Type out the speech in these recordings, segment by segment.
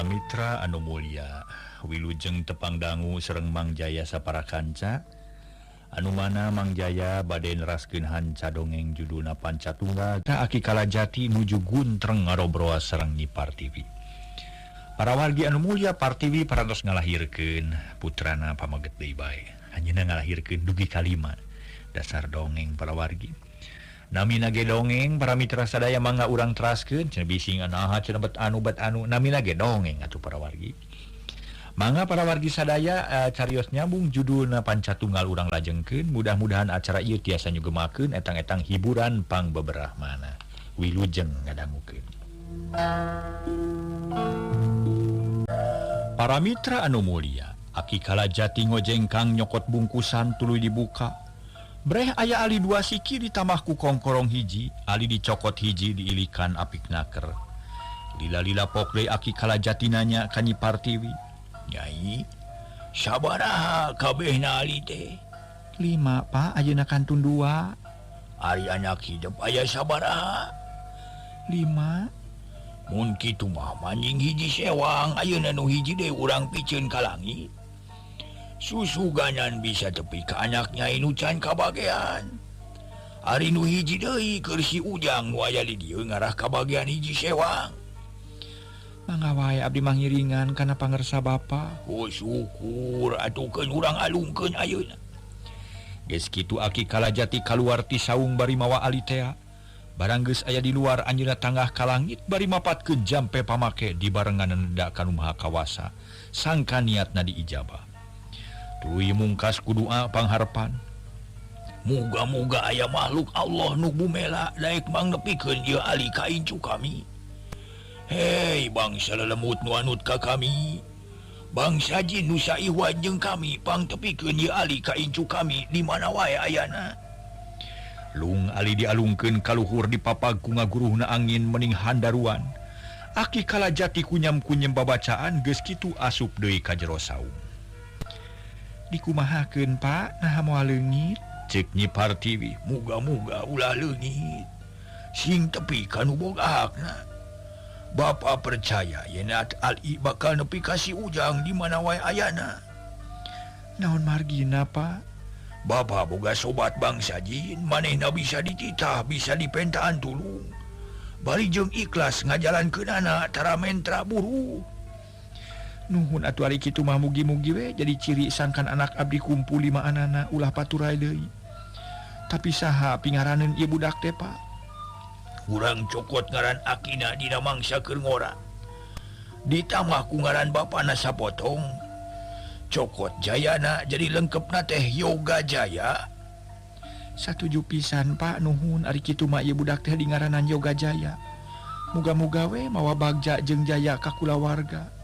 Mitra anu Mulia Wilujeng tepang dangu sareng Mang Jaya sapara kanca anu mana Mang Jaya bade neraskeun hanca dongeng judulna Pancatunggal ta Aki Kalajati nuju guntreng ngarobroa sareng Nyi Partiwi. Para wargi anu mulia, Partiwi parantos ngalahirkeun putrana pamaget deui bae. Anjeunna ngalahirkeun dugi kalima. Dasar dongeng para wargi. Namina ge dongeng para mitra sadaya mangga urang teraskeun cenah bising anaha cenah bet anu bet anu namina ge dongeng atuh para wargi. Mangga para wargi sadaya carios nyambung judulna Pancatunggal urang lajengkeun, mudah-mudahan acara ieu tiasa nyugemakeun etang-etang hiburan pang beberahmana. Wilujeng ngadangukeun. Para mitra anu mulia, Aki Kalajati ngojengkang nyokot bungkusan tuluy dibuka. Breh aya ali dua siki ditambah ku kongkorong hiji, ali dicokot hiji diilikan apik naker. Lila-lila pok deui Aki Kalajati nanya ka Nyi Partiwi. Nyai, sabaraha kabehna ali teh? 5, Pak, ayeuna kantun 2. Ari anak hidup aya sabaraha? 5. Mun kitu mah manjing hiji sewang, ayeuna nu hiji deui urang piceun ka langit. Susuganan bisa tepi ka anak nyai nu can kabagean. Ari nu hiji deui keur si Ujang nu aya di dieu ngarah kabagean hiji sewang. Mangga wae abdi mangiringan kana pangersa bapa. Oh syukur atuh keun urang alungkeun ayeuna. Geus kitu Aki Kalajati kaluar ti saung bari mawa ali tea. Barang geus aya di luar anjeunna tanggah ka langit bari mapatkeun jampe pamake dibarengan nenda ka nu Maha Kawasa. Sangka niatna diijabah. Tuluy mungkas ku doa pangharpan. Muga-muga aya makhluk Allah nu bumela daek mangnepikeun ieu ali ka incu kami. Hei bangsa lelemut nu anut ka kami. Bangsa jin nu saihwan jeung kami pangtepikeun ieu ali ka incu kami di mana wae ayana. Lung ali dialungkeun ka luhur dipapag ku ngaguruhna angin mening handaruan. Aki Kalajati kunyam-kunyam babacaan geus kitu asup deui ka jero saung. Dikumahakeun Pak, naha moal leungit? Ceuk Nyi Partiwi, muga-muga ulah leungit. Sing tepi ka nu boga hakna. Bapa percaya yen ali bakal nepi ka si Ujang di mana wae ayana. Naon margina Pak? Bapa boga sobat bangsa jin, manehna bisa dititah, bisa dipentaan tulung. Bari jeung ikhlas ngajalankeunana tara mentra buru. Nuhun atuh ari kitu mah mugi-mugi we jadi ciri sangkan anak abdi kumpul lima anana ulah paturai deui. Tapi saha pingaraneun ieu budak teh Pak? Urang cokot ngaran akina dina mangsa keur ngora. Ditambah ku ngaran bapana sapotong. Cokot Jayana jadi lengkepna teh Yoga Jaya. Satuju pisan Pak, nuhun ari kitu mah ieu budak teh dingaranan Yoga Jaya. Muga-muga we mawa bagja jeung jaya ka kulawarga.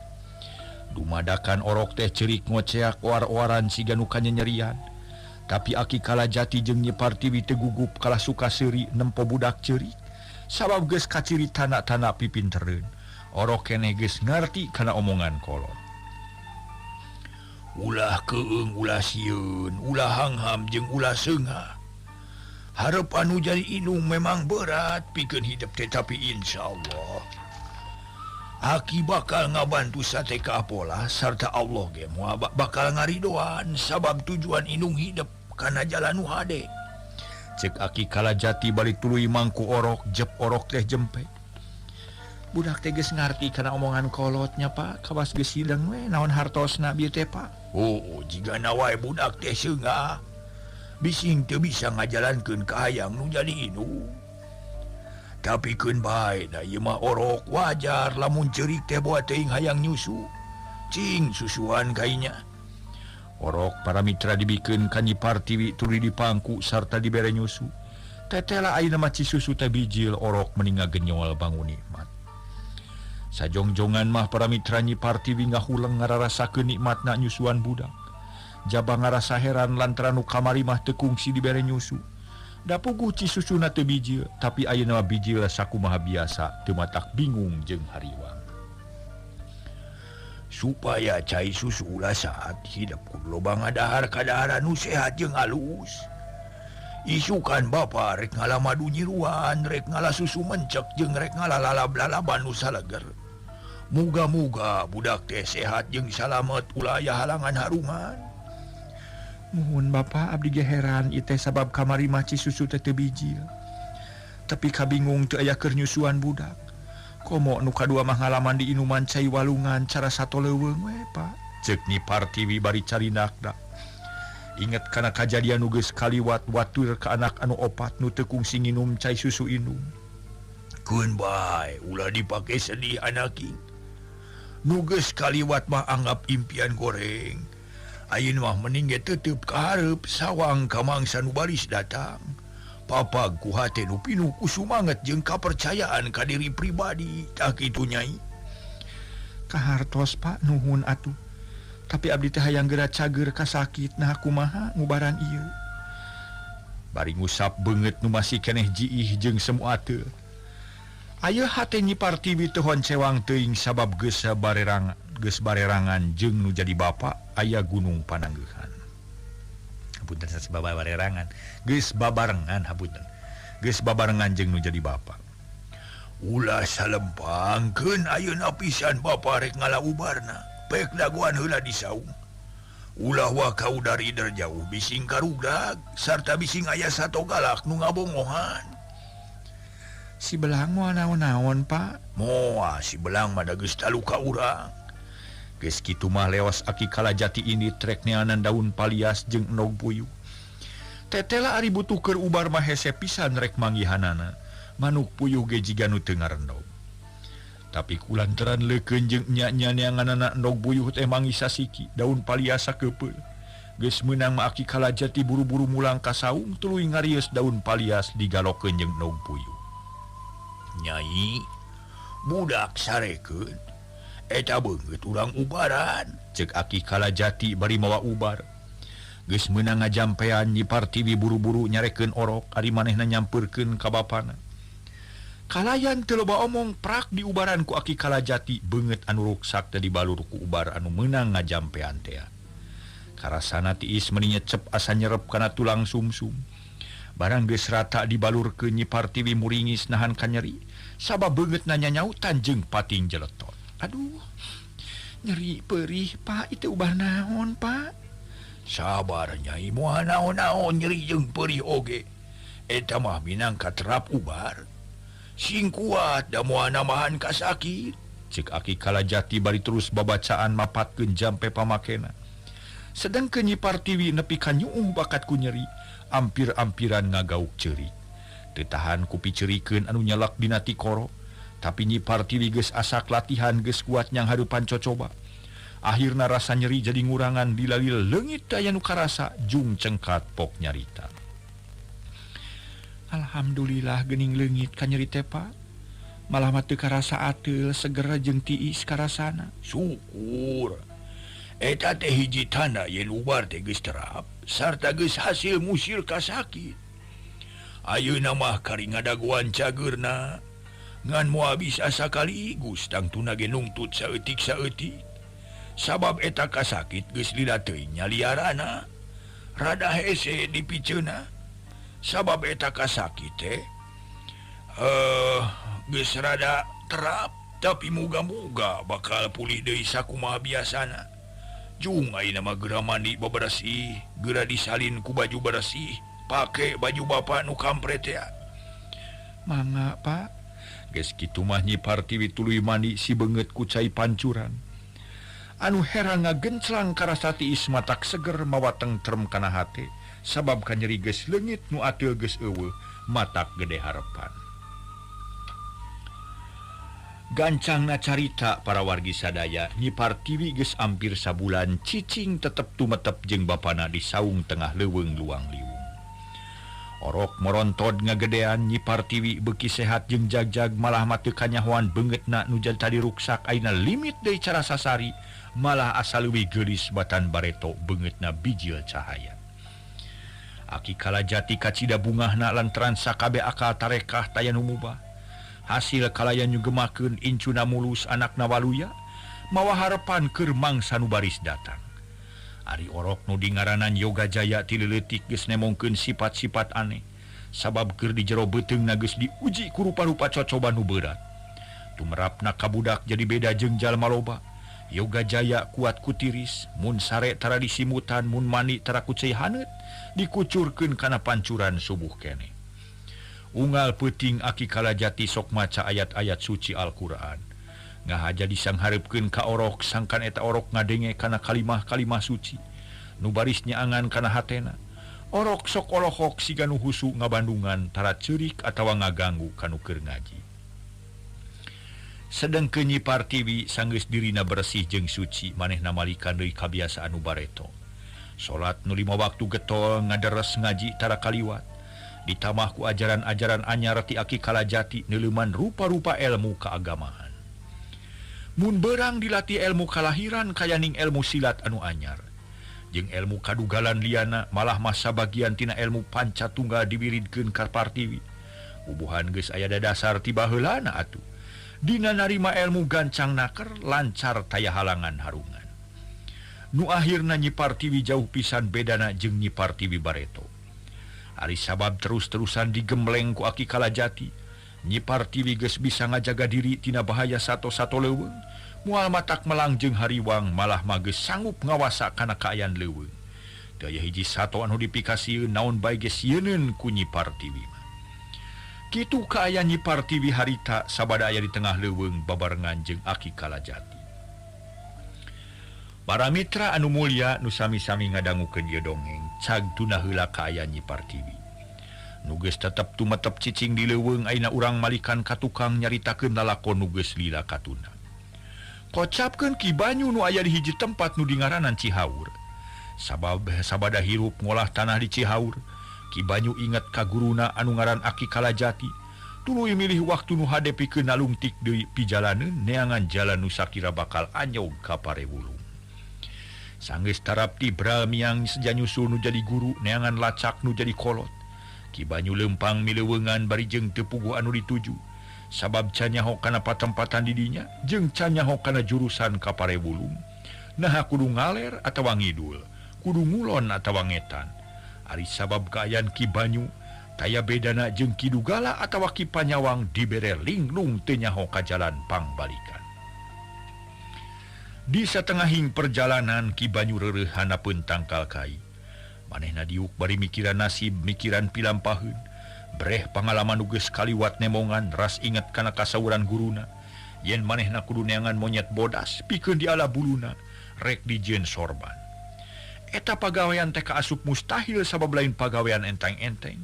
Dumadakan orok teh cerik ngoceak oar-oaran siga nu kanyanyerian. Tapi Aki Kalajati jeung Nyi Partiwi teu gugup kalah suka seuri nempo budak ceurik. Sabab geus kaciri tana-tana pipintereun. Orok keneh geus ngarti kana omongan kolot. Ulah keung, ulah sieun, ulah hangham jeung ulah seungah. Hareup anu jadi indung memang berat pikeun hidup teh tapi insyaallah Aki bakal ngabantu sateka pola sarta Allah ge moal bakal ngaridoan sabab tujuan indung hidup kana jalan nu hade. Cek Aki Kalajati balik tuluy mangku orok jep orok teh jempe. Budak teh geus ngarti kana omongan kolotnya Pak, kawas geus hideng we naon hartosna bieu teh Pak. Oh, jigana wae budak teh seungah. Bising teu bisa ngajalankeun kahayang nu jadi indung. Tapi keun bae da ieu mah orok wajar lamun ceurik teh boa teuing hayang nyusu. Cing susuan kainya. Orok para mitra dibikeun ka Nyi Partiwi tuluy dipangku sarta dibere nyusu. Tetela ayeuna mah ci susu teh bijil orok meni ngagenyol bangun nikmat. Sajongjongan mah para mitra Nyi Partiwi ngahuleng ngararasakeun nikmatna nyusuan budak. Jaba ngarasa heran lantaran nu kamari mah teu kungsi dibere nyusu. Da puguh ci susuna teu bijil, tapi ayeuna mah bijil sakumaha biasa teu matak bingung jeung hariwang. Supaya cai susu ulah saat hidup kudu loba ngadahar kadaharan nu sehat jeung alus. Isukan bapa rek ngala madu nyiruan, rek ngala susu mencek jeung rek ngala lalab-lalaban nu saleger. Muga-muga budak teh sehat jeung salamet ulah aya halangan harungan. Muhun Bapak abdi ge heran ieu teh sabab kamari mah susu teh teu bijil. Tapi kabingung teu aya keur nyusuan budak. Komo nu kadua mah ngalaman di inuman cai walungan cara sato leuweung we Pak. Ceuk Nyi Partiwi bari carinakna. Inget kana kajadian nu geus kaliwat watur ka anak anu opat nu teu kungsi nginum cai susu indung. Keun bae ulah dipake sedih anaki. Nu geus kaliwat mah anggap impian goreng. Ayeuna mah mending ge tetep ka hareup sawang ka mangsa nu baris datang. Papag ku hate nu pinuh ku sumanget jeung kapercayaan ka diri pribadi tah kitu Nyai. Kahartos Pak nuhun atuh. Tapi abdi teh hayang geura cager ka sakit nah kumaha ngubaran ieu. Bari ngusap beungeut nu masih keneh jiih jeung semu ateul. Ayeuna hate Nyi Partiwi teu honcewang teuing sabab geus barerangan jeung nu jadi bapa aya gunung pananggeuhan. Hapunten sabab barerangan, geus babarengan hapunten. Geus babarengan jeung nu jadi bapa. Ulah salempangkeun ayeuna pisan bapa rek ngala ubarna. Pek dagoan heula di saung. Ulah wa kaudari derjauh bising karudag sarta bising aya sato galak nu ngabongohan. Si belang moal naon-naon Pak. Moal si belang mah da geus taluka urang. Geus kitu mah lewas Aki Kalajati ini trek neanan daun palias jeung endog puyuh. Tetela ari butuh keur ubar mah hese pisan rek manggihanana. Manuk puyuh ge jiga nu teu ngarendog. Tapi kulantaran leukeun jeung nya-nya neanganana endog puyuh teh manggih sasiki daun palias sakeupeuh. Geus meunang mah Aki Kalajati buru-buru mulang ka saung tuluy ngarius daun palias digalokeun jeung endog puyuh. Nyai, budak sarekeun. Eta beungeut urang ubaran. Ceuk Aki Kalajati bari mawa ubar. Geus meunang ngajampean Nyi Partiwi buru-buru nyarekeun orok ari manehna nyampeurkeun ka bapana. Kalayan teu loba omong prak diubaran ku Aki Kalajati beungeut anu ruksak teh dibalur ku ubar anu meunang ngajampean teh. Karasana tiis meuni nyecep asa nyerep kana tulang sumsum. Barang geus rata dibalurkeun Nyi Partiwi muringis nahan kanyeri sabab beungeutna nyanyautan jeung pating jeletot. Aduh, nyeri perih Pak, itu ubah naon Pak? Sabar Nyai, moal naon-naon nyeri jeung perih oge. Eta mah minangka terap ubar. Sing kuat da moal nambahan kasakit. Ceuk Aki Kalajati bari terus babacaan mapatkeun jampe pamakena. Sedangkeun Nyi Partiwi nepi ka nyuuh bakat ku nyeri, ampir-ampiran ngagauk ceurik. Teu tahan ku piceurikeun anu nyalak dina tikoro. Tapi Nyi Partiwi geus asak latihan geus kuat nyang hareupan cocoba. Akhirna rasa nyeri jadi ngurangan dilalil leungit aya nu karasa jung cengkat pok nyarita. Alhamdulillah geuning leungit ka nyeri teh Pak. Malah mah teu karasa ateul segera jeung tiis karasana. Syukur. Eta teh hiji tanda yen ubar teh geus terap sarta geus hasil musir kasakit. Ayeuna mah kari ngadagoan cageurna. Ngan moal bisa sakaligus tangtuna ge nungtut saeutik-saeutik. Sabab eta kasakit geus lila teuing nyaliarana. Rada hese dipiceuna. Sabab eta kasakit teh geus rada terap tapi muga-muga bakal pulih deui sakumaha biasana. Jung ayeuna mah geura mandi bebersih, geura disalin ku baju bersih, pake baju bapa nu kampret teh. Mangga Pak. Geus kitu mah Nyi Partiwi tuluy mandi si beungeut ku cai pancuran. Anu herang ngagenclang karasa tiis matak seger mawa tengtrem kana hate sabab kanyeri geus leungit nu ateul geus eueuh matak gede harepan. Gancangna carita para wargi sadaya, Nyi Partiwi geus ampir sabulan cicing tetep tumetep jeung bapana di saung tengah leuweung luang liung. Orok morontod ngagedean Nyi Partiwi beuki sehat jeung jagjag malah mah teu kanyahoan beungeutna nu jadi tadi ruksak ayeuna limit deui cara sasari malah asa leuwih geulis batan bareto beungeutna bijil cahaya. Aki Kalajati kacida bungahna lantaran sakabe akal tarekah taya nu mubah. Hasil kalayan nyugemakeun incuna mulus anakna waluya mawa harepan keur mangsa nu baris datang. Ari orok nu dingaranan Yoga Jaya ti leutik geus nemongkeun sifat-sifat aneh sabab keur di jero beuteungna geus diuji ku rupa-rupa cocoba nu berat. Tumerapna ka budak jadi beda jeung jalma loba. Yoga jaya kuat kutiris, mun sare tara disimutan, mun mani tara ku cai haneut, dikucurkeun kana pancuran subuh keneh. Unggal peuting Aki Kalajati sok maca ayat-ayat suci Al-Qur'an. Ngahaja disanghareupkeun ka orok sangkan eta orok ngadenge kana kalimah-kalimah suci. Nu baris nyaangan kana hatena. Orok sok olohok siga nu husu ngabandungan tara ceurik atawa ngaganggu kanu keur ngaji. Sedengkeun Nyi Partiwi sanggeus dirina bersih jeung suci manehna malikan deui kabiasaan nu bareto. Salat nu 5 waktu getol ngaderes ngaji tara kaliwat. Ditambah ku ajaran-ajaran anyar ti Aki Kalajati neuleuman rupa-rupa ilmu keagamaan. Mun berang dilatih ilmu kalahiran kayaning ilmu silat anu anyar. Jeung ilmu kadugalan liana malah masa bagian tina ilmu panca tunggal diwiridkeun ka Partiwi. Bubuhan geus aya dasar ti baheulana atuh. Dina narima ilmu gancang naker lancar taya halangan harungan. Nu akhirna Nyi Partiwi jauh pisan bedana jeung Nyi Partiwi bareto. Ari sabab terus-terusan digembleng ku Aki Kalajati, Nyi Partiwi geus bisa ngajaga diri tina bahaya sato-sato leuweung, moal matak melang jeung hariwang malah mah geus sanggup ngawasa kana kaayaan leuweung. Teu aya hiji sato anu dipikasieun naon bae geus sieuneun ku Nyi Partiwi. Kitu kaayaan Nyi Partiwi harita sabada aya di tengah leuweung babarengan jeung Aki Kalajati. Para mitra anu mulya nu sami-sami ngadangukeun ieu dongeng, cag tuna heula kaayaan Nyi Partiwi. Nu geus tetep tumetep cicing di leuweung ayeuna urang malikan ka tukang nyaritakeun lalakon nu geus lila katuna. Kocapkeun Ki Banyu nu aya di hiji tempat nu dingaranan Cihaur. Sabab sabada hirup ngolah tanah di Cihaur, Ki Banyu inget ka guruna anu ngaran Aki Kalajati. Tuluy milih waktu nu hade pikeun nalungtik deui pijalaneun neangan jalan nu sakira bakal anyog ka Parewulung. Sanggeus tarapti bral miang seja nyusul nu jadi guru neangan lacak nu jadi kolot. Ki Banyu lempang mileuweungan bari jeung teu puguh anu dituju. Sabab can nyaho kana patempatan di dinya jeung can nyaho kana jurusan ka Parewulung. Naha kudu ngaler atawa ngidul, kudu ngulon atawa ngetan. Ari sabab kaayaan Ki Banyu taya bedana jeung Ki Dugala atawa Ki Panyawang dibere linglung teu nyaho ka jalan pangbalikan. Di satengahing perjalanan Ki Banyu reureuh hanapeun tangkal kai. Manehna diuk bari mikiran nasib, mikiran pilampaheun. Breh pangalaman nu geus kaliwat nemongan ras inget kana kasawuran guruna. Yen manehna kudu neangan monyet bodas pikeun diala buluna rek dijieun sorban. Eta pagawean teh kaasup mustahil sabab lain pagawean enteng-enteng.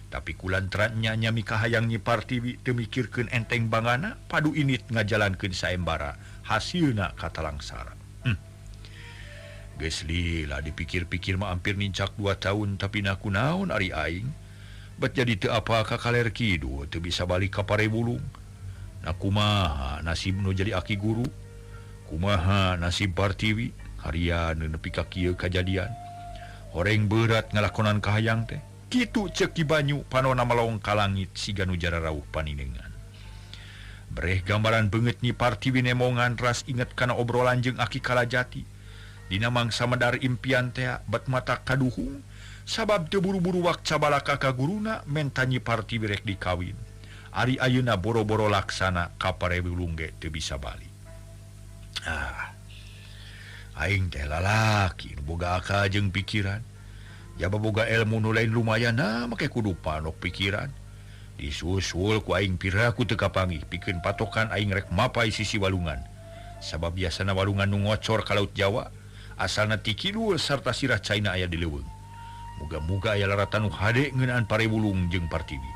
Tapi kulantaran nya mikahayang Nyi Partiwi teu mikirkeun enteng bangana, padu init ngajalankeun saembara, hasilna katalangsara. Geus lila dipikir-pikir mah hampir nincak 2 tahun tapi na kunaon ari aing. Bet jadi teu apa ka kaler kidul teu bisa balik ka Parewulung. Na kumaha nasib nu jadi aki guru? Kumaha nasib Partiwi? Harian nepi ka kieu kajadian. Horeng berat ngalakonan kahayang teh. Kitu ceuk Ki Banyu panona melong ka langit siga nu jararauh paninengan. Breh gambaran beungeut Nyi Partiwi nemongan ras inget kana obrolan jeung Aki Kalajati. Dina mangsa medar impian teh bet mata kaduhung sabab teu buru-buru wakca balaka ka guruna menta Nyi Partiwi rek dikawin. Ari ayeuna boro-boro laksana ka Parewulung ge teu bisa balik. Aing teh lalaki nu boga akal jeung pikiran. Jaba boga ilmu nu lain lumayan nah make kudu panok pikiran. Disusul ku aing piraku teu kapanggih pikeun patokan aing rek mapai sisi walungan. Sabab biasana walungan nu ngocor ka Laut Jawa asalna ti kidul sarta sirah China aya di leuweung. Muga-muga aya laratan nu hade ngeunaan Parewulung jeung Partiwi.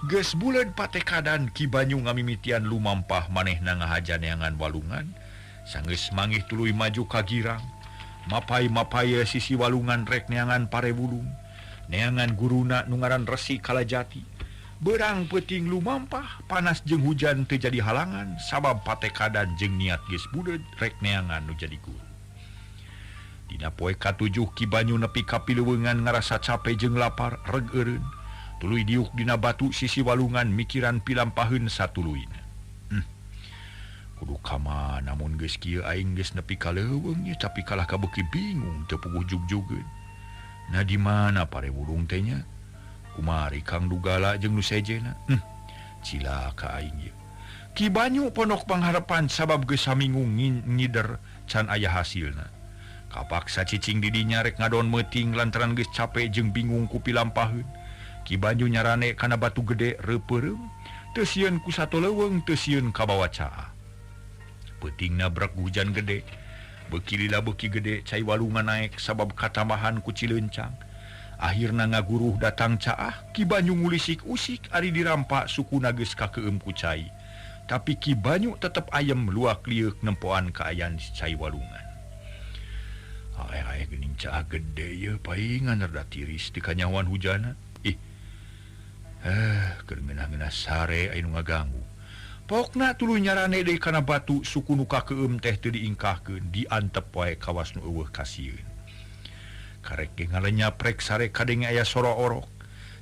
Geus buleud patekadan Ki Banyu ngamimitian lumampah manehna ngahaja neangan walungan. Sanggeus mangih tuluy maju ka girang. Mapai-mapai sisi walungan rek neangan Parewulung. Neangan guruna nu ngaran Resi Kalajati. Berang peuting lumampah, panas jeung hujan teu jadi halangan sabab patekadan jeung niat geus buleud rek neangan nu jadi guru. Dina poe katujuh Ki Banyu nepi ka pileuweungan ngarasa cape jeung lapar reg eureun. Tuluy diuk dina batu sisi walungan mikiran pilampaheun satuluyna. Kudu ka mana mun geus kieu aing geus nepi ka leuweung nya tapi kalah ka beuki bingung teu puguh jugjugeun. Nah di mana Parewulung teh nya? Kumari Kang Dugala jeung nu sejena. Cilaka aing ieu. Ki Banyu pondok pangharapan sabab geus saminggu ngider can aya hasilna. Kapaksa cicing di dinya rek ngadon meuting lantaran geus cape jeung bingung ku pilampaheun. Ki Banyu nyarane kana batu gede reupeureum, teu sieun ku sato leuweung, teu sieun kabawa caah. Peutingna brek hujan gede, beuki lila beuki gede cai walungan naek sabab katambahan ku Cileuncang. Akhirna ngaguruh datang caah, Ki Banyu ngulisik-usik ari dirampak sukuna geus kakeum ku cai. Tapi Ki Banyu tetep ayem luak lieuk nempoan kaayaan cai walungan. Ae-ae geuning caah gede ye paingan rada tiris di kanyawan hujana. Ih. Keur ngeunah-ngeunah sare aya nu ngaganggu. Pokna tuluy nyarane deui kana batu suku nu kakeum teh teu diingkahkeun, diantep wae kawas nu eueuh kasieun. Karek ge ngalenyaprek sare kadenge aya sora orok.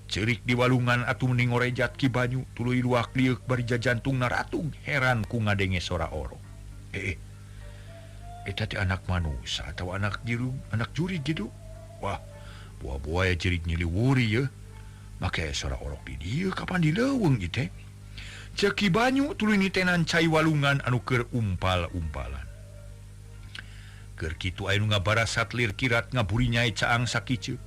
Cerik di walungan atuh meni ngorejat Ki Banyu tuluy luak lieuk bari jajantungna ratung heran ku ngadenge sora orok. Eta teh anak manusia atau anak jiru, anak jurig gitu. Wah, buah-buah jerik nyiliwuri ye. Make sora orok di dieu kapan di leuweung ieu teh. Ceuk Ki Banyu tuluy nitenan cai walungan anu keur umpal-umpalan. Keur kitu aya nu ngabarasat lir kirat ngaburinyai caang sakiceup.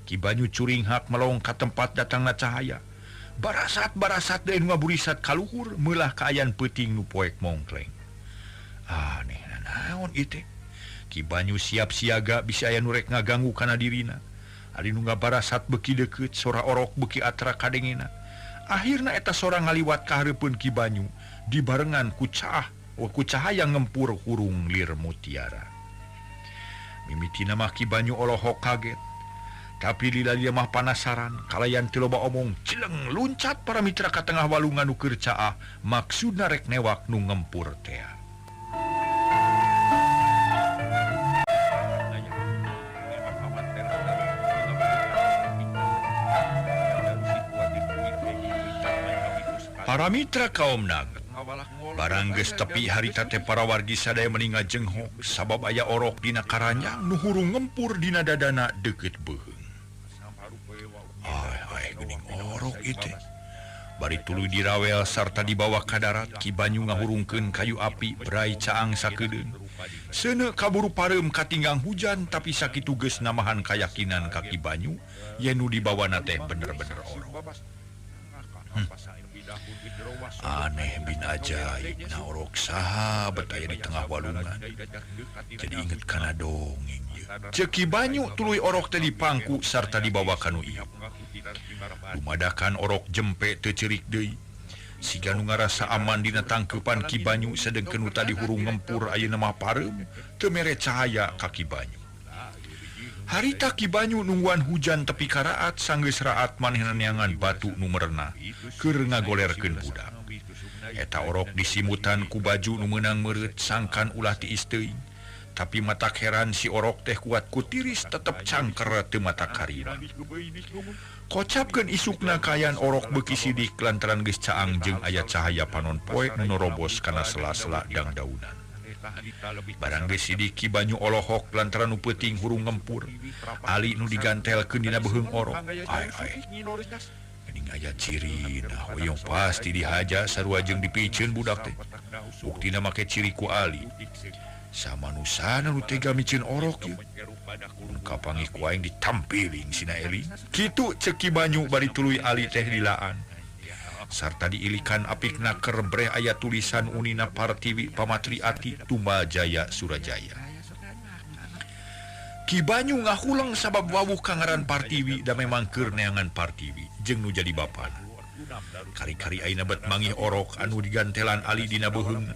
Ki Banyu curinghak melong ka tempat datangna cahaya. Barasat-barasat deui nu ngaburisat kaluhur meulah kaayaan peuting nu poek mongkleng. Aneh naon ieu teh? Ki Banyu siap siaga bisi aya nu rek ngaganggu kana dirina. Ari nu ngabarasat beuki deukeut, sora orok beuki atra kadengena. Akhirna eta sora ngaliwat ka hareupeun Ki Banyu dibarengan ku caah, ku cahaya ngempur hurung lir mutiara. Mimitina mah Ki Banyu olohok kaget. Tapi lila dia mah panasaran, kalayan teu loba omong, cileng luncat para mitra ka tengah walungan nu keur caah, maksudna rek newak nu ngempur tea. Para mitra kaum naga, barang geus tepi harita teh para wargi sadaya meni ngajenghok sabab aya orok dina karanjang nu hurung ngempur dina dadana deukeut beuheung. Ai geuning orok ieu teh. Bari tuluy dirawel sarta dibawa ka darat, Ki Banyu ngahurungkeun kayu api brai caang sakeudeung. Seuneu kaburu pareum katinggang hujan tapi sakitu geus namahan kayakinan ka Ki Banyu yen nu dibawana teh bener-bener orok. Aneh bin ajaib na orok saha bet aya di tengah walungan. Jadi inget kana dongeng ieu. Ceuk Ki Banyu tuluy orok teh dipangku sarta dibawa ka nu ieu. Dumadakan orok jempe teu ceurik deui. Siga nu ngarasa aman dina tangkeupan Ki Banyu sedengkeun nu tadi hurung ngempur ayeuna mah pareum teu mere cahaya ka Ki Banyu. Harita Ki Banyu nungguan hujan tepi ka raat sanggeus raat manehna neangan batu nu merenah keur ngagolerkeun budak. Eta orok disimutan ku baju nu meunang meureut sangkan ulah tiis teuing. Tapi matak heran si orok teh kuat ku tiris tetep cangker teu mata karima. Kocapkeun isukna kaayaan orok beuki sidik lantaran geus caang jeung aya cahaya panon poe nu norobos kana sela-sela dangdaunan. Barang geus sidik Ki Banyu olohok lantaran nu peuting hurung ngempur. Ali nu digantelkeun dina beuheung orok. Ai ai. Geuning aya cirina hoyong pasti dihaja sarua jeung dipiceun budak teh. Buktina make ciri ku Ali. Samanusana nu tega miceun orok ieu. Mun kapanggih ku aing ditampiling sina Eli. Kitu ceuk Ki Banyu bari tuluy Ali teh dilaan. Sarta diilikan apikna keur breh aya tulisan Unina Partiwi Pamatri Ati Tumbal Jaya Surajaya. Ki Banyu ngahuleng sabab wawuh ka ngaran Partiwi da memang keur neangan Partiwi jeung nu jadi bapana. Kari-kari ayeuna bet mangih orok anu digantelan Ali dina beuheungna.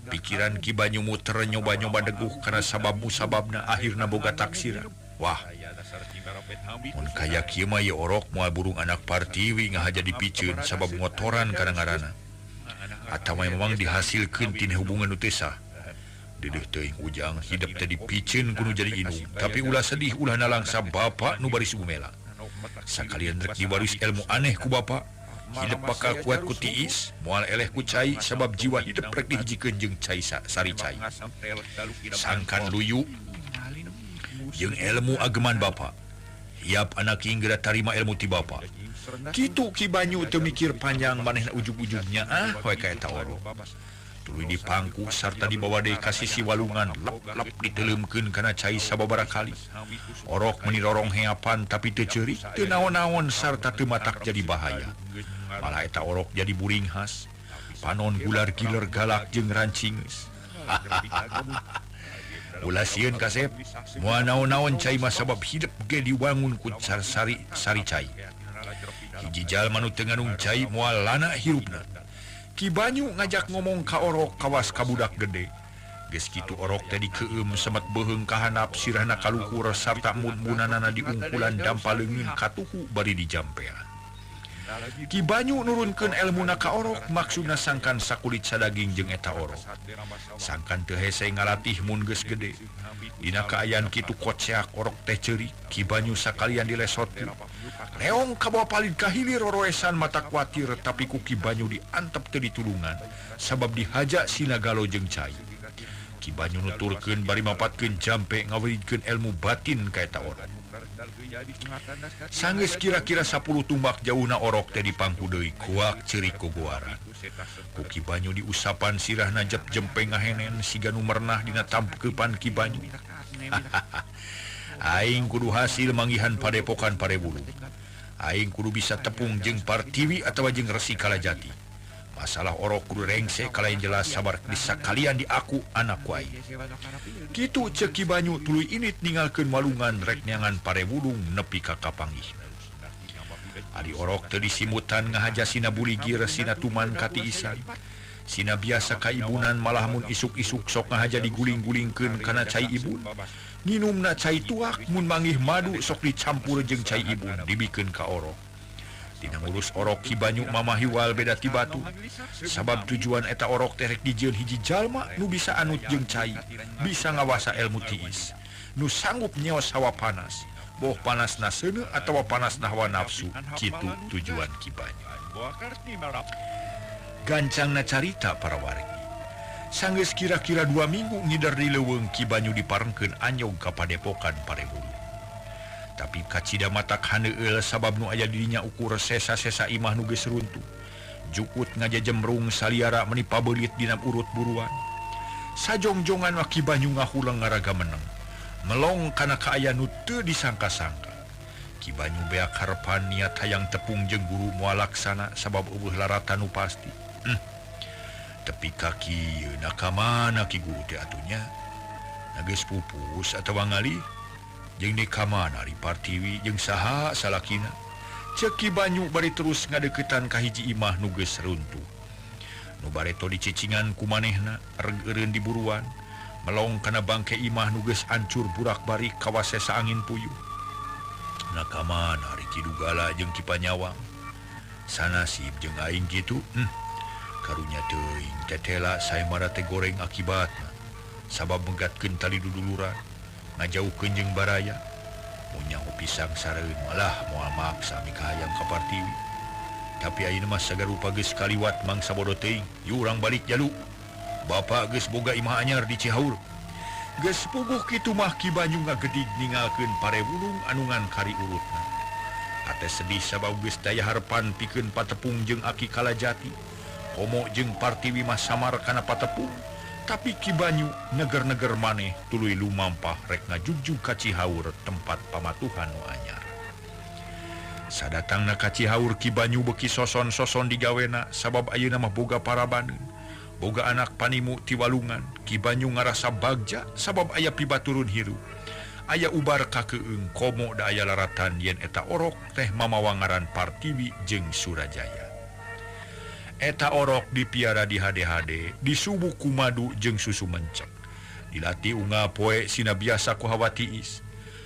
Pikiran Ki Banyu muter nyoba-nyoba deguh kana sabab musababna akhirna boga taksiran. Wah, mun kaya kieu mah ieu orok moal burung anak Partiwi ngahaja dipiceun sabab ngotoran kana ngaranna. Atawa memang dihasilkeun tina hubungan nu teu sah. Deudeuh teuing ujang hidep teh dipiceun ku nu jadi indung, tapi ulah sedih ulah nalangsa bapa nu baris gumela. Sakalian rek diwaris ilmu aneh ku bapa, hidep bakal kuat ku tiis, moal eleh ku cai sabab jiwa hidep rek dihijikeun jeung cai sari cai. Sangkan luyu jeung ilmu ageman bapa. Hiap anak king geura tarima ilmu ti bapa. Kitu Ki Banyu teu mikir panjang manehna ujug-ujugnya ah we ka eta orok. Tuluy dipangku sarta dibawa deui ka sisi walungan lep-lep diteuleumkeun kana cai sababaraha kali. Orok meuni rorong heapan tapi teu ceurik, teu naon-naon sarta teu matak jadi bahaya. Malah eta orok jadi buringhas. Panon gular giler galak jeung rancingeus. Ulah sieun kasep, moal naon-naon cai mah sabab hidep ge diwangun ku sari sari cai. Hiji jalma nu teu nganung cai moal lana hirupna. Ki Banyu ngajak ngomong ka orok kawas ka budak gede. Geus kitu orok teh dikeueum semet beuheung ka handap sirahna kaluhur sarta mun-munanana diungkulan dampa leungeun katuhu bari dijampean. Ki Banyu nurunkeun elmuna ka orok maksudna sangkan sakulit sadaging jeung eta orok. Sangkan teu hese ngalatih mun geus gede. Dina kaayaan kitu koceak orok teh ceurik, Ki Banyu sakalian dilesotkeun. Leong kabawa palid ka hilir roroesan mata kuatir tapi ku Ki Banyu diantep teu ditulungan sabab dihaja sina galo jeung cai. Ki Banyu nuturkeun bari mapatkeun jampe ngawiridkeun ilmu batin ka eta orok. Sanggeus kira-kira 10 tumbak jauhna orok teh dipangku deui kuak ceurik gogoaran. Ku Ki Banyu diusapan sirahna jep jempe ngahenen siga nu merenah dina tamkeupan Ki Banyu. Aing kudu hasil manggihan padepokan Parebulu. Aing kudu bisa tepung jeung Partiwi atawa jeung Resi Kalajati. Masalah orok kudu rengse kalayan jelas sabar disakalian diaku anak ku aing. Kitu ceuk Ki Banyu tuluy init ninggalkeun walungan rek neangan Parebulung nepi ka kapanggih. Ari orok teu disimutan ngahaja sina buligir sina tuman katiisan. Sina biasa ka ibunan malah mun isuk-isuk sok ngahaja diguling-gulingkeun kana cai ibun. Nginumna cai tuak mun manggih madu sok dicampur jeung cai ibun dibikeun ka orok. Dina ngurus orok Ki Banyu mamah hiwal beda ti batu. Sabab tujuan eta orok teh rek dijieun hiji jalma nu bisa anut jeung cai, bisa ngawasa ilmu tiis, nu sanggup nyeos hawa panas, boh panasna seuneu atawa panasna hawa nafsu, kitu tujuan Ki Banyu. Gancangna carita para wargi. Sanggeus kira-kira 2 minggu ngider di leuweung Ki Banyu diparengkeun anyog ka padepokan Parebulu. Tapi kacida matak haneueul sabab nu aya dirinya ukur sesa-sesa imah nu geus runtuh. Jukut ngajajemrung saliara meni pabeulit dina urut buruan. Sajongjongan mah Ki Banyu ngahuleng ngaraga meneng. Melong kana kaayaan nu teu disangka-sangka. Ki Banyu beak harepan niat hayang tepung jeung guru moal laksana sabab eueuh laratan nu pasti. Tepi kaki na ka mana ki guru teh atunya? Na geus pupus atawa ngalih? Jeung di kamana ari Partiwi jeung saha salakina? Ceuk Ki Banyu bari terus ngadeukeutan ka hiji imah nu geus runtuh. Nu bareto dicicingan ku manehna reg eureun di buruan, melong kana bangke imah nu geus ancur burak-barik kawasesa angin puyuh. Na kamana ari Ki Dugala jeung Ki Panyawang? Sanasib jeung aing kitu. Karunya teuing tetela saemara teh goreng akibatna. Sabab megatkeun tali duduluran. Ngajauhkeun jeung baraya. Mun nyaho pisang sareun malah moal maksa mikahayang ka Partiwi. Tapi ayeuna mah sagarupa geus kaliwat mangsa bodo teuing. Yu urang balik jalu. Bapa geus boga imah anyar di Cihaur. Geus puguh kitu mah Ki Banyu ngagedig ninggalkeun Parebulung anu ngan kari urutna. Hate sedih sabab geus daya harepan pikeun patepung jeung Aki Kalajati. Komo jeung Partiwi mah samar kana patepung. Tapi Ki Banyu neger-neger maneh tuluy lumampah rek ngajugjug ka Cihaur tempat pamatuhan nu anyar. Sadatangna ka Cihaur Ki Banyu beuki soson-soson digawena sabab ayeuna mah boga parabaneun, boga anak panimu ti walungan. Ki Banyu ngarasa bagja sabab aya pibaturun hirup. Aya ubar kakeung komo da aya laratan yen eta orok teh mamawa ngaran Partiwi jeung Surajaya. Eta orok dipiara di hade-hade, disubuh ku madu jeung susu mencek. Dilatih unggal poe sina biasa ku hawa tiis.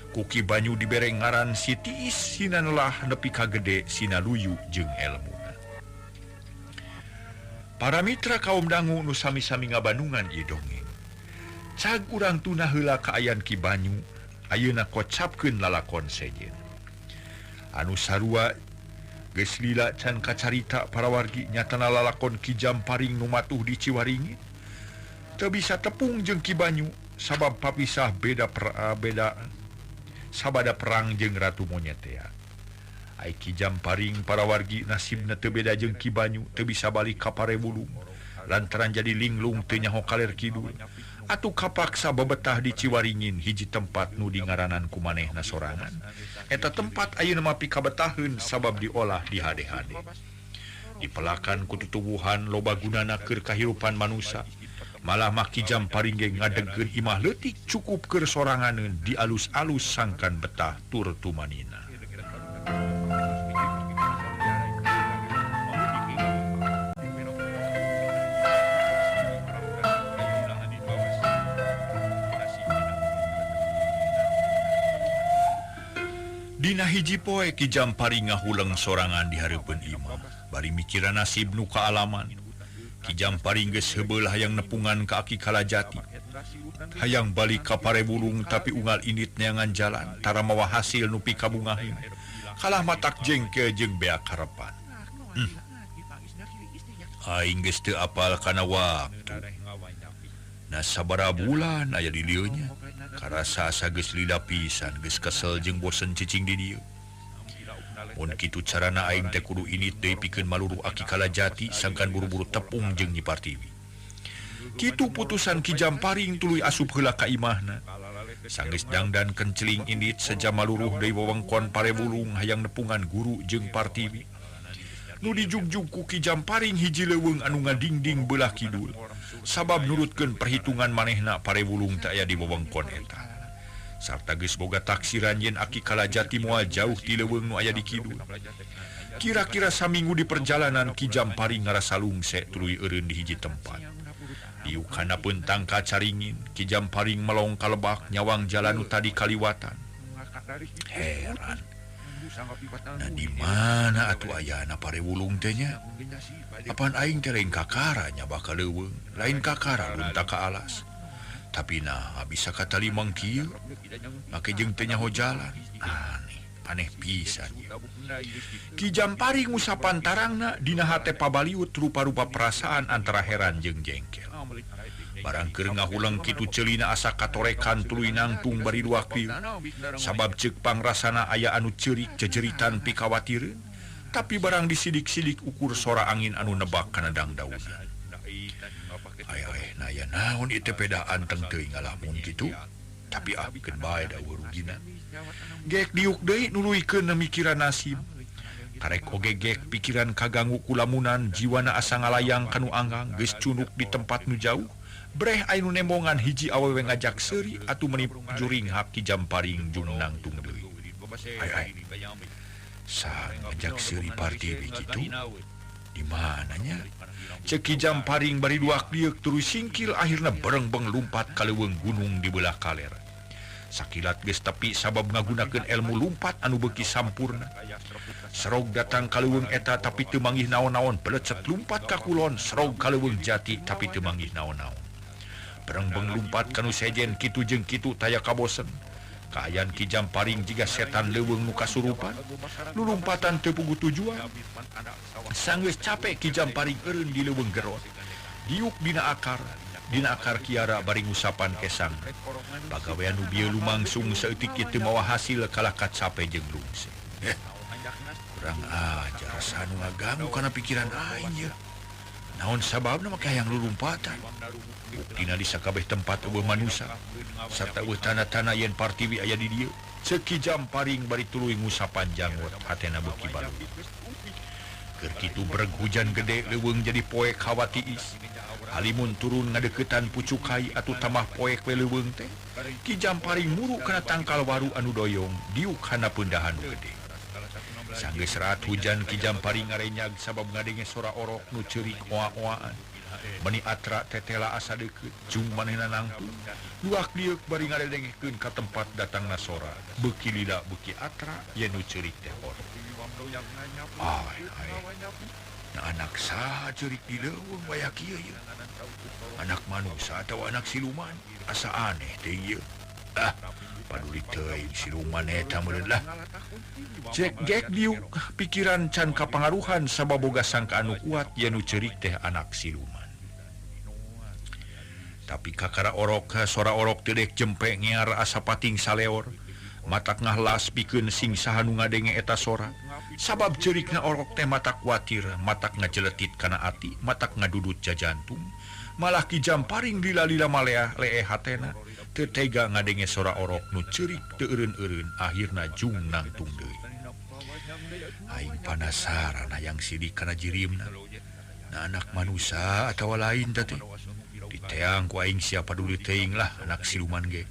Ku Ki Banyu dibere ngaran si tiis sina nelah nepi ka gede sina luyu jeung elmuna. Para mitra kaum dangu nu sami-sami ngabandungan ieu dongeng. Cag urang tuna heula kaayaan Ki Banyu, ayeuna kocapkeun lalakon sejen. Anu sarua geus lila can kacarita para wargi nyatana lalakon Ki Jamparing nu matuh di Ciwaringin. Teu bisa tepung jeung Ki Banyu sabab papisah beda. Sabada perang jeung Ratu Monyet teh. Ai Ki Jamparing para wargi nasibna teu beda jeung Ki Banyu teu bisa balik ka Parebulung lantaran jadi linglung teu nyaho kaler kidul. Atuh kapaksa bebetah di Ciwaringin hiji tempat nu dingaranan ku manehna sorangan. Eta tempat ayeuna mah pikabetaheun sabab diolah di hade-hade. Dipelakan ku tutuwuhan loba gunana keur kahirupan manusa. Malah mah Ki Jamparing ge ngadegkeun imah leutik cukup keur soranganeun di alus-alus sangkan betah tur tumanina. Dina hiji poe Ki Jamparing ngahuleng sorangan di hareupeun imah bari mikiran nasib nu kaalaman. Ki Jamparing geus heubeul hayang nepungan ka Aki Kalajati. Hayang balik ka Parebulung tapi unggal indit neangan jalan tara mawa hasil nu pikabungaheun. Kalah matak jengkel jeung beak harepan. Aing geus teu apal kana waktu. Na sabaraha bulan aya di dieu nya. Karasa asa geus lila pisan geus kesel jeung bosen cicing di dieu. Mun kitu carana aing teh kudu indit deui pikeun maluruh Aki Kalajati sangkan buru-buru tepung jeung Nyi Partiwi. Kitu putusan Ki Jamparing tuluy asup heula ka imahna. Sanggeus dangdan kenceling indit seja maluruh deui wewengkon Parebulung hayang nepungan guru jeung Partiwi. Nu dijugjug ku Ki Jamparing hiji leuweung anu ngadingding beulah kidul. Sabab nurutkeun perhitungan manehna Parebulung teh aya di wewengkon eta. Sarta geus boga taksiran yen Aki Kalajati moal jauh ti leuweung nu aya di kidul. Kira-kira saminggu di perjalanan Ki Jamparing ngarasa lungse tuluy eureun di hiji tempat. Diuk hanapeun tangka caringin, Ki Jamparing melong ka lebak nyawang jalan nu tadi kaliwatan. Heran. Nah di mana atuh ayana Parebulung teh nya? Apan aing teh lain kakara nya bakal leuweung, lain kakara lunta ka alas. Tapi nah bisa kata limang kieu make jeung teu nyaho jalan. Aneh, aneh pisan ieu. Ki Jamparing ngusapan tarangna dina hate pabaliut rupa-rupa perasaan antara heran jeung jengkel. Barang keur ngahuleng kitu ceulina asa katorekan tuluy nangtung bari duak pieu. Sabab ceuk pangrasana aya anu ceurik jejeritan pikawatireun, tapi barang disidik-sidik ukur sora angin anu nebak kana dangdaunan. Ay ay naya naon ieu teh peda anteng teuing ngalamun kitu. Tapi ah keun bae da rugina. Gek diuk deui nuluykeun mikiran nasib. Karek oge gek pikiran kaganggu ku lamunan jiwana asa ngalayang kanu anggang geus cunuk di tempat nu jauh. Breh aya nu nembongan hiji awewe ngajak seuri atuh meuni juring hak Ki Jamparing jung nangtung deui. Ay ay. Sa ngajak seuri Partiwi kitu. Di mananya? Cek Ki Jamparing bari duak lieuk terus singkil akhirna berengbeng lumpat ka leuweung gunung di belah kaler. Sakilat geus tepi sabab ngagunakeun ilmu lumpat anu beuki sampurna. Serog datang ka leuweung eta tapi teu manggih naon-naon, pelecet lumpat ka kulon, serog ka leuweung jati tapi teu manggih naon-naon. Berengbeng lumpat ka nu sejen kitu jeung kitu taya kabosen. Kaayaan Ki Jamparing jiga setan leuweung nu kasurupan, lulumpatan teu puguh tujuan. Sanggeus capek Ki Jamparing eureun di leuweung gerot. Diuk dina akar kiara bari ngusapan kesang. Pagawean nu bieu lumangsung saeutik ieu teu mawa hasil kalah kacape jeung lungse. Kurang ajar rasa nu ngaganggu kana pikiran aing ye. Naon sababna make hayang lulumpatan? Buktina di sakabeh tempat eueuh manusa sarta eueuh tanda-tanda yen Partiwi aya di dieu. Ceuk Ki Jamparing bari tuluy ngusapan janggot hatena beuki baru. Keur kitu breg hujan gede leuweung jadi poek hawa tiis. Halimun turun ngadeukeutan pucukai atuh tamah poek we leuweung teh. Ki Jamparing muru kana tangkal waru anu doyong diuk hanapeun dahan nu gede. Sanggeus raat hujan Ki Jamparing ngarenyag sabab ngadenge sora orok nu ceurik oa-oaan. Meni atra tetela asa deukeut jung manehna nangtung. Duak lieuk bari ngaredengekeun ka tempat datangna sora. Beuki lila beuki atra yen nu ceurik teh orok. Ay ay. Nah, anak saha ceurik di leuweung waya kieu ye? Anak manusia atau anak siluman? Asa aneh teh ieu. Ah, paduli teuing siluman eta meureun lah. Cek gek diuk pikiran can kapangaruhan sabab boga sangka anu kuat yen nu ceurik teh anak siluman. Tapi kakara orok sora orok teu dek jempe ngear asa pating saleor. Matak ngahlas pikeun sing saha nu ngadenge eta sora. Sabab ceurikna orok teh matak kuatir, matak ngajeletit kana ati, matak ngadudut jajantung. Malah Ki Jamparing lila-lila maleah leeh hatena, teu tega ngadenge sora orok nu ceurik teu eureun-eureun, akhirna jung nangtung deui. Aing panasaran hayang sidik kana jirimna. Na anak manusia atawa lain teh. Diteang ku aing siapa dulu teuing lah anak siluman ge.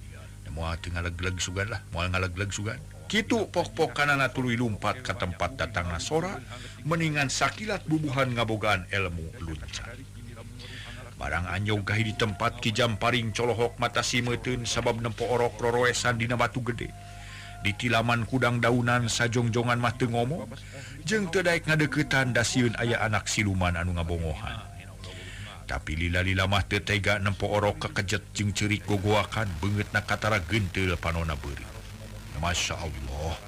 Moal teu ngalegleg sugan lah, moal ngalegleg sugan. Kitu pok-pokanana tuluy lumpat ka tempat datangna sora, meningan sakilat bubuhan ngabogaan ilmu luncat. Barang anjog ka hiji tempat Ki Jamparing colohok mata simeuteun sabab nempo orok roroesan dina batu gede. Ditilaman kudang daunan sajongjongan mah teu ngomong, jeung teu daek ngadeuketan da sieun aya anak siluman anu ngabongohan. Tapi lila-lila mah teu tega nempo orok kekejet jeung ceurik gogoakan beungeutna katara genteul panona beureum. Masya Allah.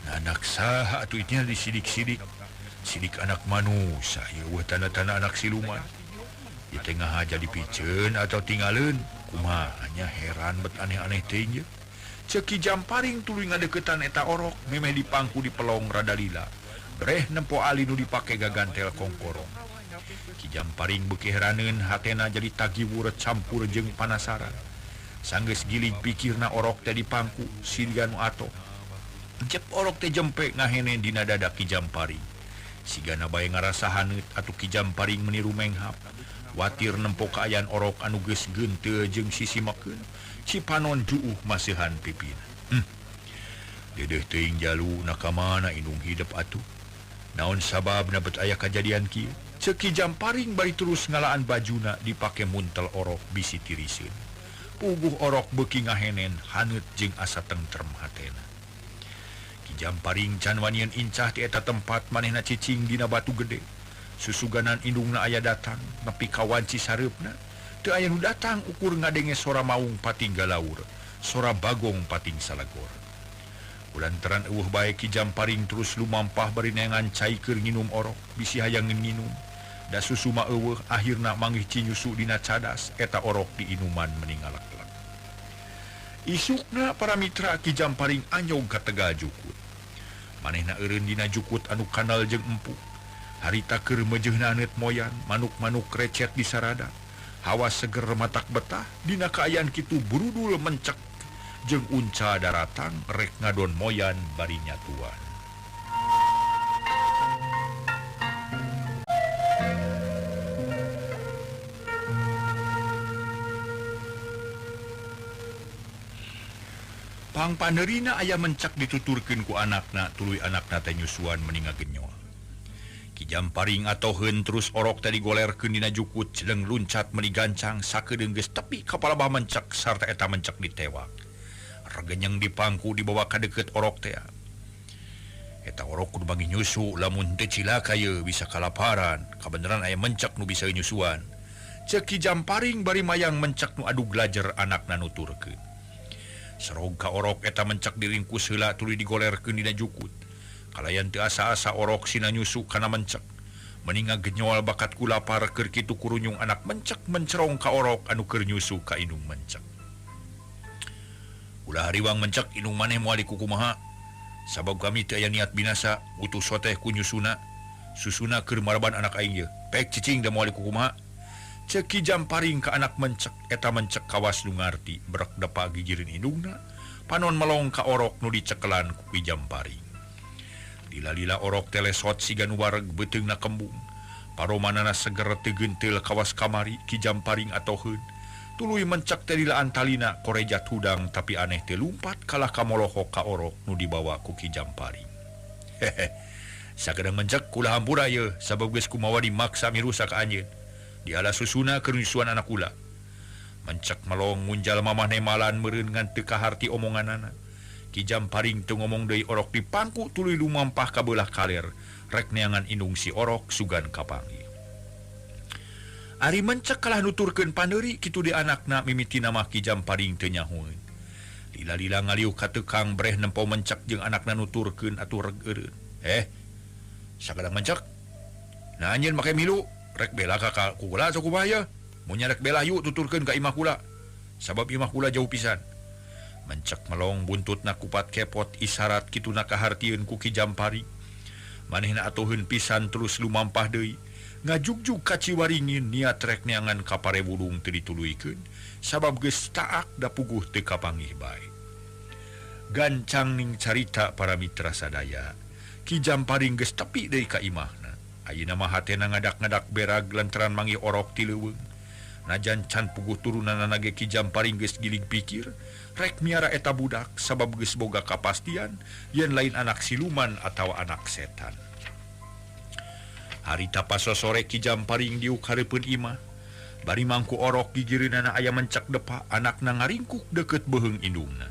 Nah, anak saha atuh nya disidik-sidik. Sidik anak manusia, ieu tanda-tanda anak siluman. Di tengah aja dipiceun atau tinggalin. Kumaha nya heran bet aneh-aneh teh nya. Ceuk Ki Jamparing tuluy ngadeuketan eta orok memeh dipangku di pelong rada lila. Breh nempo ali nu dipake gagantel kongkorong. Ki Jamparing beuki heraneun hatena jadi tagiwur campur jeung panasaran. Sanggeus gilig pikirna orok teh dipangku siga nu atoh. Jep orok teh jempe ngahene dina dada Ki Jamparing. Sigana bae ngarasa haneut atuh Ki Jamparing meni rumenghap. Watir nempo kaayaan orok anu geus geunteul jeung sisimekeun. Cipanon juuh masihan pipina. Dedeuh teuing jalu na ka mana indung hidep atuh. Naon sababna bet aya kajadian kieu? Ceuk Ki Jamparing bari terus ngalaan bajuna dipake muntel orok bisi tiriseun. Puguh orok beuki ngahenen haneut jeung asa tentrem hatena. Ki Jamparing can wanian incah ti eta tempat manehna cicing dina batu gede. Susuganan indungna aya datang nepi ka wanci sareupna. Teu aya nu datang ukur ngadenge sora maung pating galaur, sora bagong pating salagor. Kulantaran eueuh bae Ki Jamparing terus lumampah bari neangan cai keur nginum orok, bisi hayang nginum. Da susu mah eueuh akhirna manggih cinyusu dina cadas eta orok diinuman meni ngalek-lek. Isukna para mitra Ki Jamparing anyog ka Tegal jukut. Manehna eureun dina jukut anu kanal jeung empuk. Harita keur meujeuhna aneut moyan, manuk-manuk recet di sarada. Hawa seger matak betah, dina kaayaan kitu burudul mencek jeung unca daratang rek ngadon moyan bari nyatuan. Pangpaneurina aya mencek dituturkeun ku anakna, tuluy anakna teh nyusuan meni ngagenyol. Ki Jamparing atoheun terus orok teh digolerkeun dina jukut jeleng luncat meni gancang sakedeung geus tepi ka palabah mencek sarta eta mencek ditewak. Regenyeng dipangku dibawa ka deukeut orok teh. Eta orok kudu bagi nyusu lamun teu cilaka ye bisa kalaparan. Kabeneran aya mencek nu bisa nyusuan. Ceuk Ki Jamparing bari mayang mencek nu adu glajer anakna nuturkeun. Serog ka orok eta mencek diringkus heula tuluy digolerkeun dina jukut. Kalayan teu asa-asa orok sina nyusu kana mencek. Meni ngagenyol bakat ku lapar keur kitu kurunyung anak mencek mencerong ka orok anu keur nyusu ka indung mencek. Ulah hariwang mencek indung maneh moal dikukumaha. Sabab kami teu aya niat binasa, utuh soteh ku nyusuna. Susuna keur maraban anak aing ye. Pek cicing da moal dikukumaha. Ceuk Ki Jamparing ka anak mencek, eta mencek kawas nu ngarti, brek depa gigireun indungna, panon melong ka orok nu dicekelan ku Ki Jamparing. Lila-lila orok telesot siga nu wareg beuteungna kembung. Paromanana seger teu genteul kawas kamari Ki Jamparing atoheun. Tuluy mencek teh dilaan talina korejat hudang tapi aneh teh lumpat kalah kamolohok ka orok nu dibawa ku Ki Jamparing. Hehe. Sakedeng mencek kula hampura ye sabab geus kumawa dimaksa mirusak ka anjeun. Diala susuna keur nyusuan anak kula. Mencek melong ngunjal mamah nemalan meureun ngan teu kaharti omonganana. Ki Jamparing teu ngomong deui orok dipangku tuluy lumampah ka beulah kaler rek neangan indung si orok sugan kapanggih. Ari mencek kalah nuturkeun paneuri kitu di anakna mimitina mah Ki Jamparing teu nyahoeun. Lila-lila ngaliuh ka tukang breh nempo mencek jeung anakna nuturkeun atuh reg eureun. Sakadang mencek. Nah anjeun make milu rek bela ka kula sok kumaha ye? Mun nya rek bela yuk tuturkeun ka imah kula. Sabab imah kula jauh pisan. Mencek melong buntutna kupat kepot isarat kituna kahartieun ku Ki Jampari. Manehna atuheun pisan terus lumampah deui. Ngajugjug ka Ciwaringin niat rek neangan ka Pare Wulung teu dituluykeun sabab geus taak da puguh teu kapanggih bae. Gancang ning carita para mitra sadaya. Ki Jamparing geus tepi deui ka imahna. Ayeuna mah hatena ngadak-ngadak berag lantaran manggih orok ti leuweung. Najan can puguh turunanana ge Ki Jamparing geus gilig pikir rek miara eta budak sabab geus boga kapastian yen lain anak siluman atawa anak setan. Harita pasosore Ki Jamparing diuk hareupeun imah. Bari mangku orok gigireunana aya mencek depa anakna ngaringkuk deukeut beuheung indungna.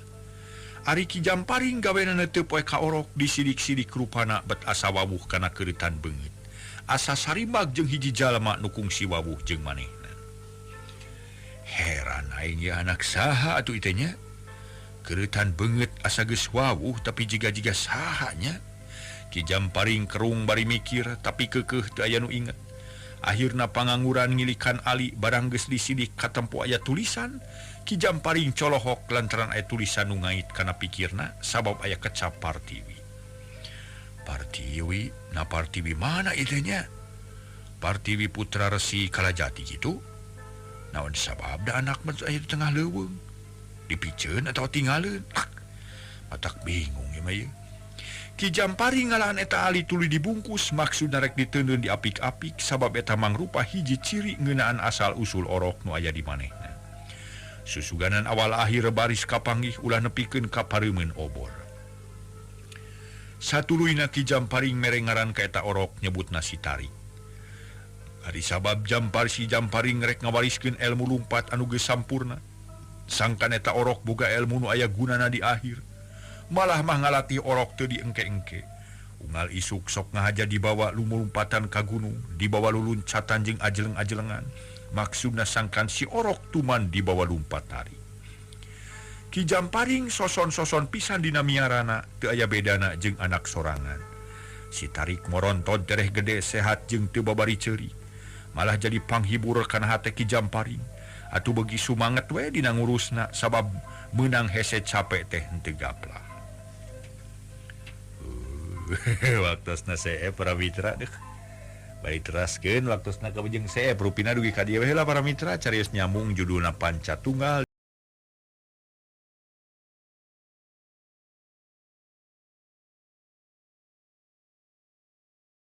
Ari Ki Jamparing gawenana teu poe ka orok disidik-sidik rupana bet asa wawuh kana keureutan beungeut. Asa sarimag jeung hiji jalma nu kungsi wawuh jeung manehna. Heran aing ieu anak saha atuh ieu teh nya? Keureutan beungeut asa geus wawuh tapi jiga-jiga saha nya? Ki Jamparing kerung bari mikir tapi keukeuh teu aya nu inget. Akhirna pangangguran ngilikan ali barang geus disidik katempo aya tulisan. Ki Jamparing colohok lantaran aya tulisan nu ngait kana pikirna sabab aya kecap Partiwi. Partiwi, na Partiwi mana ieu teh nya? Partiwi putra Resi Kalajati kitu? Naon sabab da anak mah aya di tengah leuweung? Dipiceun atawa tinggaleun? Matak bingung ieu mah ieu. Ki Jamparing ngalahan eta ali tuluy dibungkus maksudna rek diteundeun di apik-apik sabab eta mangrupa hiji ciri ngeunaan asal usul orok nu aya di manehna. Susuganan awal akhir baris kapanggih ulah nepikeun ka pareumeun obor. Satuluyna Ki Jamparing mere ngaran ka eta orok nyebutna si Tarik. Ari sabab Jampar si Jamparing rek ngawariskeun ilmu lumpat anu geus sampurna. Sangkan eta orok boga ilmu nu aya gunana di akhir. Malah mah ngalatih orok teu diengke-engke. Unggal isuk sok ngahaja dibawa lumulumpatan ka gunung, dibawa luluncatan jeung ajeleng-ajelengan. Maksudna sangkan si orok tuman dibawa lumpat tari. Ki Jamparing soson-soson pisan dina miarana, teu aya bedana jeung anak sorangan. Si Tarik moronton tereh gede sehat jeung teu babari ceurik. Malah jadi panghibur kana hate Ki Jamparing. Atuh beuki sumanget we dina ngurusna sabab meunang hese capek teh henteu gaplah. Waktosna seep para mitra deh. Bari teraskeun waktosna kabujeng seep rupina dugi ka dieu we lah para mitra carios nyambung judulna Panca Tunggal.